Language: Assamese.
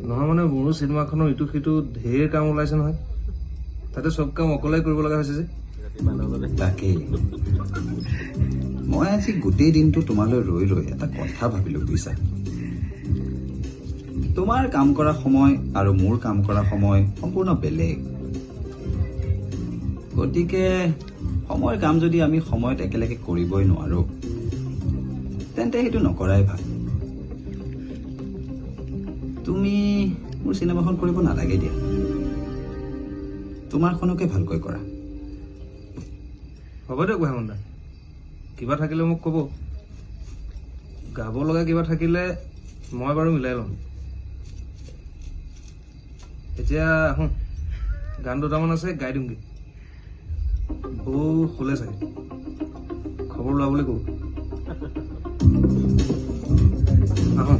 নহয় মানে মোৰো চিনেমাখনৰ ইটো সিটো ঢেৰ কাম ওলাইছে নহয়, তাতে চব কাম অকলে কৰিব লগা হৈছে যে। তাকেই, মই আজি গোটেই দিনটো তোমালৈ ৰৈ ৰৈ এটা কথা ভাবিলো বুজিছা। তোমাৰ কাম কৰা সময় আৰু মোৰ কাম কৰা সময় সম্পূৰ্ণ বেলেগ। গতিকে সময়ৰ কাম যদি আমি সময়ত একেলগে কৰিবই নোৱাৰো, তেন্তে সেইটো নকৰাই ভাল। তুমি মোৰ চিনেমাখন কৰিব নালাগে দিয়া, তোমাৰখনকে ভালকৈ কৰা। হ'ব দিয়ক হেমন্ত দা, কিবা থাকিলে মোক ক'ব। গাব লগা কিবা থাকিলে মই বাৰু মিলাই ল'ম। এতিয়া আহোঁ, গান দুটামান আছে গাই দিওঁগৈ। বৌ শুলে চাগে, খবৰ লোৱা বুলি ক'ব। আহোঁ।